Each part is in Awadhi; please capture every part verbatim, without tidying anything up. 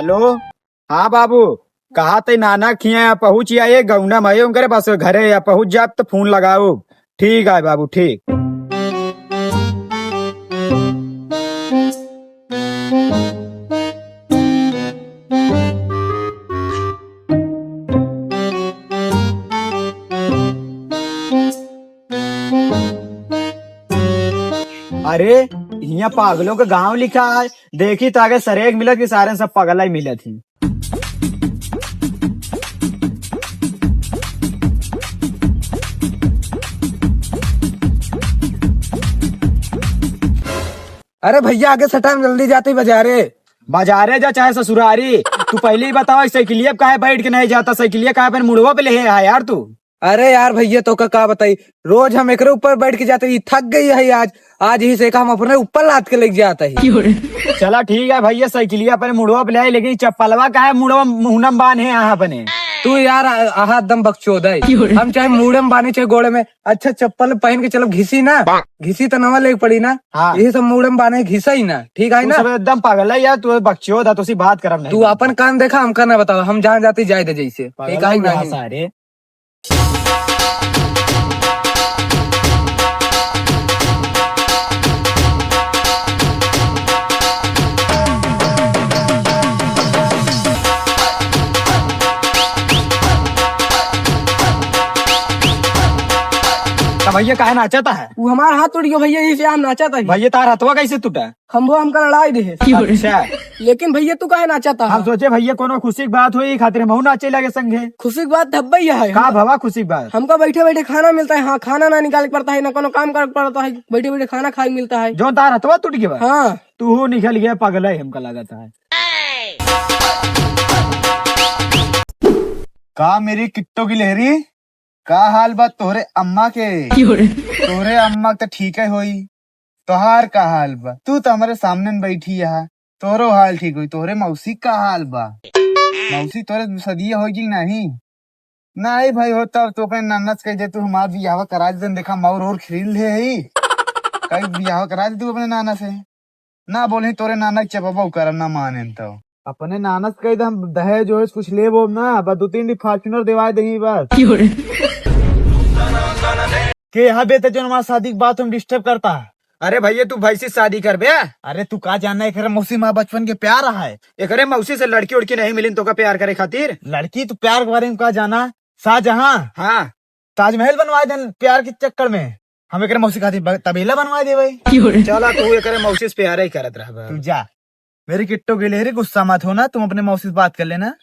हेलो, हाँ बाबू, कहा ते नाना खिया या पहुँच या, ये गौना में उनकरे बस घरे या पहुँच जाब तो फोन लगाओ। ठीक है बाबू, ठीक। अरे, हियाँ पागलों के गांव लिखा है। देखी तो आगे सरेक मिलत कि सारे सब पगला ही मिलत ही। अरे भैया, आगे सटा में जल्दी जाते ही बाजारे। बाजारे जा चाहे ससुरारी, तू पहले ही बताओ, साइकिलिया पे काहे बैठ के नहीं जाता? साइकिलिया काहे अपन मुड़वा पे ले है यार तू? अरे यार भैया, तो का, का बताई, रोज हम एकरे ऊपर बैठ के जाते, ई थक गई है आज। आज ही से का हम अपने ऊपर लाद के लेके जाता है। चला ठीक है भैया, साइकिलिया अपने मुड़वा पे ले आई, लेकिन चप्पलवा काहे मुड़वा मुहनम बांधे यहाँ अपने? तू यार आ- आहा एकदम बकचोद है। हम चाहे मुड़े में बांधे चाहे गोड़े में, अच्छा चप्पल पहन के चलो घिसी ना, घिसी तो नवा लेके पड़ी ना। हाँ। यही सब मुड़े में बांधे घिसा ही ना, ठीक है तू ना? सब एकदम पागल है यार, तू बकचोद है, तुसी बात करब नहीं। तू अपन काम देखा, हमका ना बताओ, हम जहाँ जाते जाए दे जैसे, ठीक है ना? सारे। तो भैया काहे नाचता है? वो हमारा हाथ टूट गया भैया, इसे हम नाचता है। भैया तार हथवा कैसे टूटा? खंभवा हमका लड़ाई दे है। अच्छा। लेकिन भैया तू काहे नाचता है? हम सोचे भैया कोनो खुशी की बात हुई, खातिर हमहू नाचे लगे संगे। खुशी की बात धब्बे ही है। का भवा खुशी की बात? हमका बैठे बैठे खाना मिलता है। हाँ, खाना ना निकाले के पड़ता है, ना कोनो काम करे के पड़ता है, बैठे बैठे खाना खाए मिलता है। जो तार हथवा टूट गया? हाँ। तू हो निकल गया पगला है, हमका लागत है। का मेरी किट्टो की लहरी, का हाल बा तोहरे अम्मा के? क्यों रे? तोहरे अम्मा के तो ठीक है होई, तोहार का हाल बा? तू तो हमरे सामने में बैठी है, तोहरो हाल ठीक होई। तोहरे मौसी का हाल बा? मौसी तोहरे सदिया होई कि नहीं? नहीं भाई, हो तब तो अपने नाना से कह दे, तू हमार बियाह करा दे। देखा मौर और खिल ले है, कई बियाह करा दे तू अपने नाना से। ना बोलही तोरे नाना के चपबो करब, ना मानेन तो। अपने नाना से कह दे, हम दहेज वहेज कुछ लेबो ना, बस दो तीन ठी Fortuner देवाए देही बस। क्यों रे? के यहाँ बेटे जो हमार शादी के बात हम disturb करता है? अरे भैया, तू भैंसी से शादी करबे? अरे तू का जाना, एकरे मौसी माँ बचपन के प्यार है। एकरे मौसी से लड़की उड़की नहीं मिलिन तो का प्यार करे खातिर? लड़की तू प्यार के बारे में का जाना? शाहजहां। हाँ। ताजमहल बनवाए देन प्यार के चक्कर में। हम एकरे मौसी खातिर ब-, तबेला बनवाए देबे। क्यों रे? चला तू एकरे मौसी से प्यार ही करत रहबा। तू जा। मेरी किट्टो गिलहरी, गुस्सा मत होना, तुम अपने मौसी से बात कर लेना।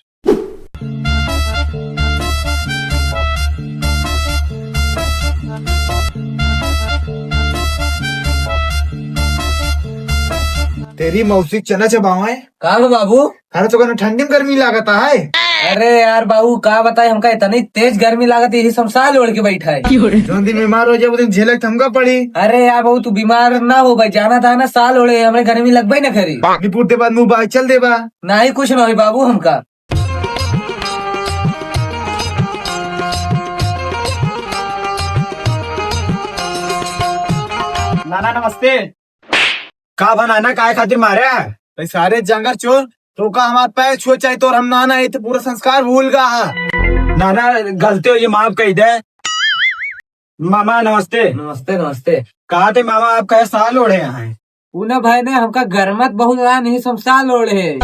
तेरी मौसी चना चबावे। का बा बाबू? अरे तो कहना ठंडी में गर्मी लागत है। अरे यार बाबू, का बताए, हमका इतनी तेज गर्मी लागत है, यही से हम साल ओढ़ के बैठा है। जोन दिन बीमार हो जाए, वो दिन झेले के हमका पड़ी। अरे यार बाबू, तू बीमार ना हो भाई, जाना था ना, साल ओढ़े, हमें गर्मी लगबे ना करी। निपुट दे बाद मुंह बाहर चल देबा। नहीं, कुछ ना होई बाबू हमका। नाना नमस्ते। का बा नाना, काय खातिर मारे? भाई सारे जंगल चोर, तो का हमार पैर छुए चाहे तो हम नाना, ये तो पूरा संस्कार भूल गया है। नाना गलती हो, ये माफ कर दे। मामा नमस्ते। नमस्ते, नमस्ते। कहा थे मामा, आप कहे साल ओढ़े हैं? उ ना भाई ने हमका गरमत बहुत रहा, नहीं से हम साल ओढ़े।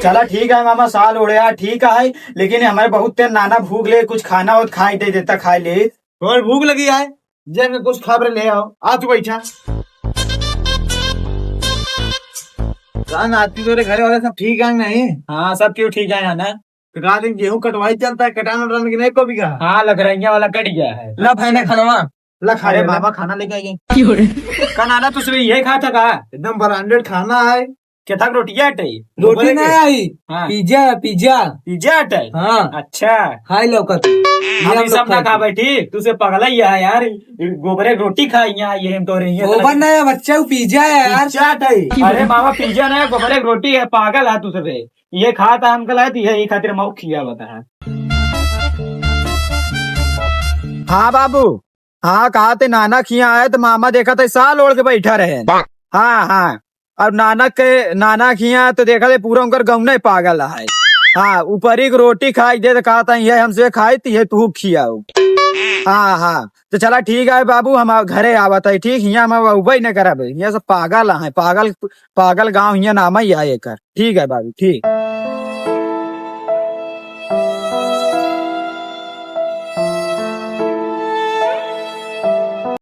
चला ठीक है मामा, साल ओढ़े हैं, ठीक है, लेकिन हमारे बहुत तेज नाना भूख ले, कुछ खाना हो तो खाई दे देता, खाई ले। और भूख लगी है, जेब में कुछ खबर ले आओ, आ तू बैठा। का नाती, तोरे घरे वाले सब ठीक है नहीं? हाँ, सब क्यों ठीक है ना? तो का दिन गेहूं कटवाई चलता है, कटान उटान की नहीं पबी का? हाँ, लखरैया वाला कट गया है। ला भाई ने खनवा। ला खा अरे ले, ला। बाबा खाना लेके आइए। का नाना, तू सुबह यही खाया था का? एकदम branded खाना है। क्या था, रोटियां अटे? रोटी गोबरे नहीं के? आई, हाँ। पिज्जा, पिज्जा। पिज्जा अटे? हाँ। अच्छा। हाय लौकत। हम ये ये हम सब लोग ना खा खाए। बैठी, तू से पगला ही है यार। गोबरे रोटी खाई यहाँ, ये हम तो रही है। गोबर ना है बच्चा, वो पिज्जा है यार। पिज्जा अटे? अरे बाबा, पिज्जा ना है, गोबरे रोटी है, पागल है तू सबे। ये खाता हमका लायक है, ये खातिर मऊ खिया बता है। हाँ बाबू, हाँ, कहा थे नाना खिया आए तो मामा देखा था साल ओढ़ के बैठा रहे। हाँ, हाँ। अब नाना के, नाना के हियाँ तो देखा थे, पूरा उनकर गौने पागल है। हाँ, ऊपरी के रोटी खाई दे तो कहत है, "ये हमसे खाई थी, ये तू खियाओ।" हाँ, हाँ, तो चला ठीक है बाबू, हम घरे आवत है, ठीक, हियाँ हम अब अउबे न करब, हियाँ सब पागल है, पागल, पागल गाँव हियाँ नाम ही है एकर। ठीक है बाबू, ठीक।